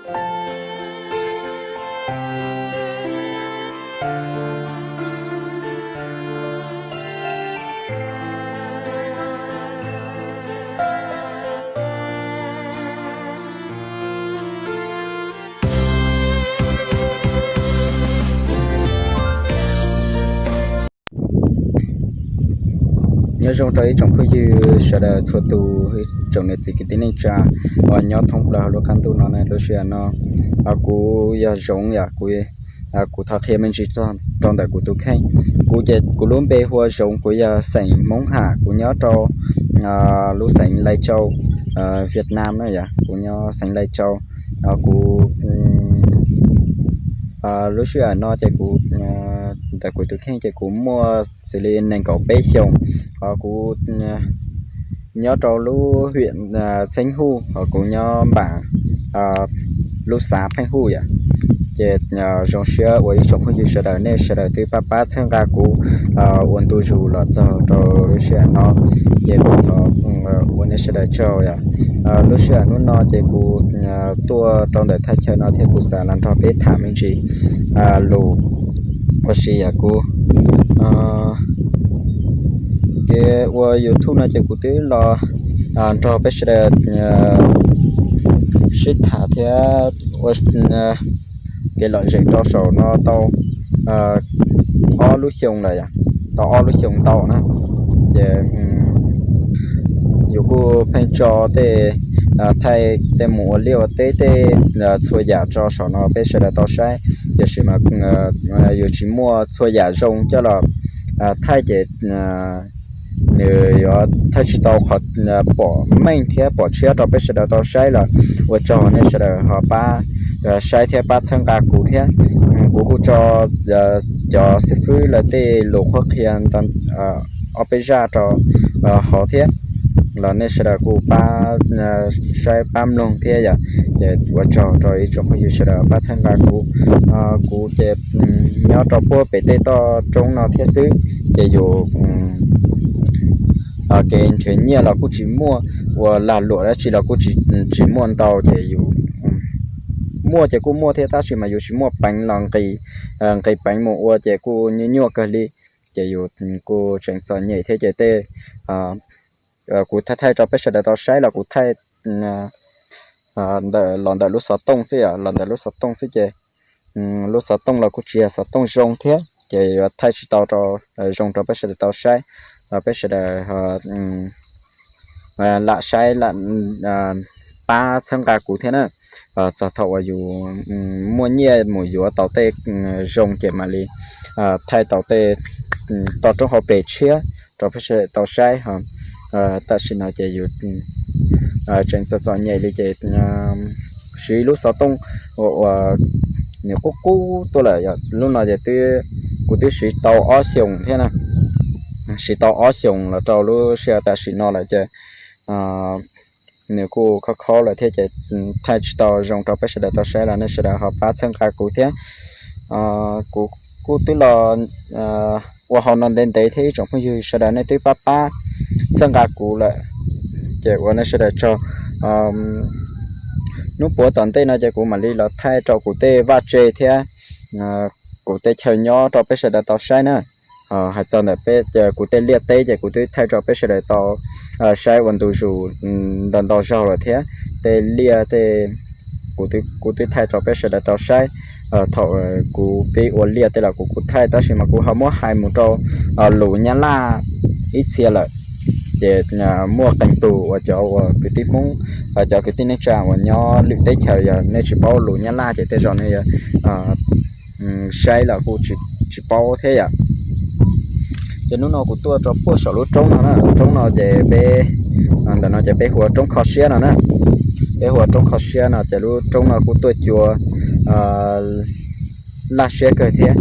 Nyob zoo rau ib tsoom phooj ywg sawv daws txhua tus, tsoom niam txiv kwv tij neej tsa uas nyob thoob plaws hauv lub qab ntuj no ne. Lub sij hawm no kuv yog Zoov yom, kuv thov qhia me ntsis rau ntawm kuv tus kheej. Kuv ces kuv lub npe hu ua Zoov, kuv yog xeem Hmoob Ham, kuv nyob rau lub xeev Lai Châu, Việt Nam na yom, kuv nyob xeev Lai Châu. Kuv lub sij hawm no ces kuv ntawm kuv tus kheej ces kuv muaj xws li nees nkaum peb xyoos. Kuv nyob rau lub huyện Xeeb Huj, kuv nyob npam lub xav Pheej Huj yom. Ces zoo siab uas ib tsoom phooj ywg sawv daws nej sawv daws twb pab pab txhawb nqa kuv ua ntu zus los txog rau lub sij hawm no. Ces kuv thov ua nej sawv daws tsaug yom. Lub sij hawm hnub no ces kuv tuaj rau ntawm thaj chaw no thiab kuv xav los nrog peb tham me ntsis lus ua si yom. Kuv kev ua YouTube no ces kuv twb los nrog peb sawv daws sib tham thiab ua kev lom zem rau saum no tau ob lub xyoo lawm, tau ob lub xyoo ntau na. Ces yus kuj pheej tso tej, thaij tej mus ua liaj ua teb tej txhua yam rau saum no peb sawv daws tau saib, tiam sis mas yus tsis muaj txhua yam zoo coj los thaij ces nws yuav thaij tsis tau qhov pom meej thiab pom tshiab rau peb sawv daws tau saib los ua tsaug nej sawv daws ho pab saib thiab pab txhawb nqa kuv thiab. Kuv kuj tso cov xib fwb lawv tej lus qhuab qhia ob peb zaj rau hauv thiab los nej sawv daws kuj pab saib pab mloog thiab yom. Ces ua tsaug rau ib tsoom phooj ywg sawv daws pab txhawb nqa kuv. Kuv ces nyob rau puag pem tej toj roob no thiab xwb, ces yus kev nrhiav nyiaj los kuj tsis muaj, ua lag luam dab tsi los kuj tsis muaj ntau, ces yus muaj ces kuj muaj thiab tab sis mas yus tsis muaj peev los nqis, nqis peev mus ua ces kuj nyuaj nyuaj kawg li. Ces yus kuj tseem txom nyem thiab ces tej kuv thaij thaij rau peb sawv daws tau saib los kuv thaij ntawm los ntawm lub xov tooj xwb, los ntawm lub xov tooj xwb ces lub xov tooj los kuj tsis yog xov tooj zoo thiab ces yuav thaij tsis tau rau zoo rau peb sawv daws tau saib, peb sawv daws lam saib lam pab txhawb nqa kuv thiab na. Txog thaum uas yus muaj nyiaj mus yuav tau tej zoo ces mam li thaij tau tej toj roob hauv pes tshiab rau peb sawv daws tau saib. Tam sim no ces yus tseem txom txom nyem li ces siv lub xov tooj uas nws qub qub tuaj lawm. Lub no ces kuv twb siv tau ob xyoos thiab na, siv tau ob xyoos los rau lub sij hawm tam sim no lawm ces nws kuj khob khob lawm thiab ces thaij tsis tau zoo rau peb sawv daws tau saib los nej sawv daws ho pab txhawb nqa kuv thiab. Kuv kuj twb los ua hauv no ntev ntev thiab ib tsoom phooj ywg sawv daws nej twb pab pab txhawb nqa kuv lawm, ces ua nej sawv daws tsaug. Hnub puav tom ntej no ces kuv mam li los thaij rau kuv tej vaj tse thiab kuv tej chaw nyob rau peb sawv daws tau saib na. Hais txog ntawm peb kuv tej liaj teb ces kuv twb thaij rau peb sawv daws tau saib ua ntu zus ntau ntau zaug lawm thiab. Tej liaj tej kuv twb thaij rau peb sawv daws tau saib. Thaum kuv pib ua liaj tej los kuv kuj thaij tab sis mas kuv ho muab hais mus rau lus Nyab Laj ib txhia lawm, ces muaj qee tus uas cov uas kwv tij Hmoob, cov kwv tij neej tsa uas nyob lwm teb chaws yog nej tsis paub lus Nyab Laj ces tej zaum nej saib los kuj tsis paub thiab yom. Ces hnub no kuv tuaj rau puag saum lub roob no na, lub roob no ces peb, ntawm no ces peb hu ua roob kho siab no na. Peb hu ua roob kho siab no ces lub roob no kuj tuaj cua laj siab kawg thiab.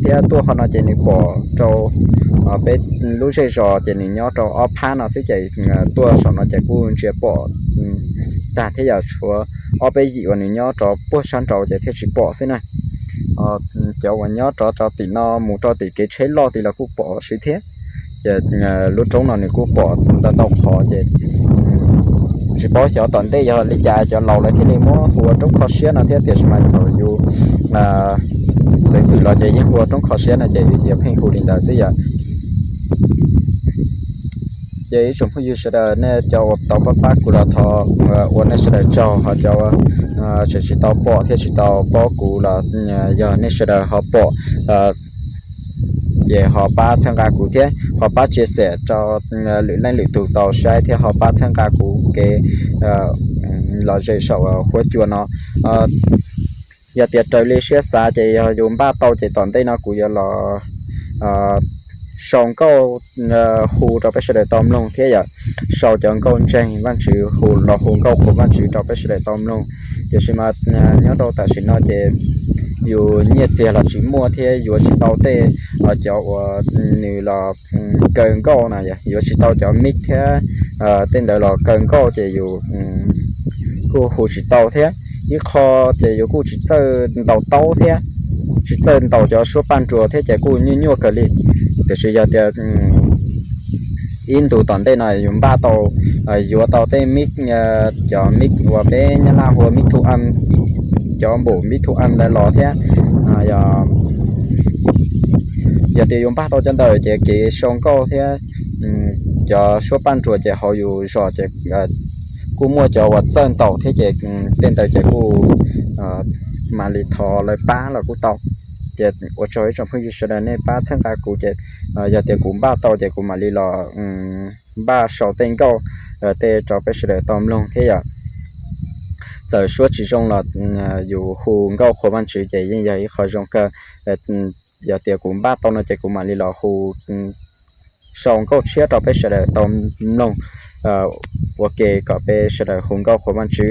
Thiab tuaj qhov no ces nws pom rau peb lub zej zos ces nws nyob rau ob phab no xwb ces tuaj saum no ces kuj ntsia pom tag thiab yom, tshuav ob peb yim uas nws nyob rau puag sab nraud ces thiaj tsis pom xwb na. Cov uas nyob rau rau tim no mus rau tim kev tsheb loj tid los kuj pom siab thiab. Ces lub roob no nws kuj pom ntau ntau qhov ces Tsis paub xyov tom ntej yog li cas cov laus lawv thiaj li muab hu ua roob kho siab no thiab, tiam sis mas thaum yus xeev xwm los ces yeej hu ua roob kho siab no ces yus yuav pheej hu li ntawd xwb yom. Ces ib tsoom phooj ywg sawv daws, nej cov uas tau pab pab kuv los thov ua nej sawv daws tsaug, ho cov tseem tsis tau pom thiab tsis tau paub kuv los yog nej sawv daws ho pom ces ho pab txhawb nqa kuv thiab ho pab share rau lwm leej lwm tus tau saib thiab ho pab txhawb nqa kuv kev los ze saum huab cua no. Yog tias raws li siab xav ces yog yus npaj tau ces tom ntej no kuv yuav los sau nkauj hu rau peb sawv daws tau mloog thiab yom, sau cov nkauj ntseeg Vaajtswv hu los hu nkauj qhuas Vaajtswv rau peb sawv daws tau mloog. Tiam sis mas nyob rau tam sim no ces yus nyiaj txiag los tsis muaj thiab yuav tsis tau tej cov uas nws los kaw nkauj na, yuav tsis tau cov mic thiab tej ntawd los kaw nkauj ces yus kuj hu tsis tau thiab. Ib qho ces yus kuj tsis txawj ntaus taub thiab, tsis txawj ntaus cov suab paj nruas thiab ces kuj nyuaj nyuaj kawg li. Tiam sis yog tias ib ntus tom ntej no yus npaj tau, yuav tau tej mic, cov mic uas peb Nyab Laj hu ua mic thu âm, cov npum mic thu âm ntawd los thiab, yog tias yus npaj tau cov ntawd ces kev sau nkauj thiab cov suab paj nruas ces hauv yus zos ces kuj muaj cov uas txawj ntaus thiab ces tej ntawd ces kuj mam li thov lawv pab los kuj tau. Ces ua tsaug ib tsoom phooj ywg sawv daws nej pab txhawb nqa kuv ces yog tias kuv npaj tau ces kuv mam li los npaj sau tej nkauj tej rau peb sawv daws tau mloog thiab yom. Txawm suab tsis zoo los yus hu nkauj qhuas Vaajtswv ces yeej yog ib qho zoo kawg. Yog tias kuv npaj tau no ces kuv mam li los hu sau nkauj tshiab rau peb sawv daws tau mloog ua ke kom peb sawv daws hu nkauj qhuas Vaajtswv.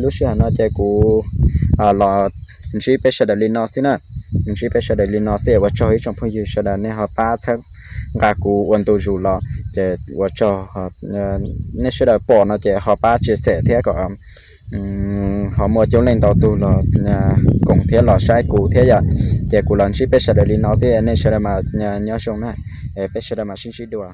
Lub sij hawm no ces kuv los ntsib peb sawv daws li no xwb na, ntsib peb sawv daws li no xwb. Ua tsaug ib tsoom phooj ywg sawv daws nej ho pab txhawb nqa kuv ua ntu zus los ces ua tsaug. Nej sawv daws pom no ces ho pab share thiab kom ho muaj coob leej ntau tug los koom thiab los saib kuv thiab yom. Ces kuv los ntsib peb sawv daws li no xwb, nej sawv daws mas nyob zoo na, peb sawv daws mam sib ntsib dua.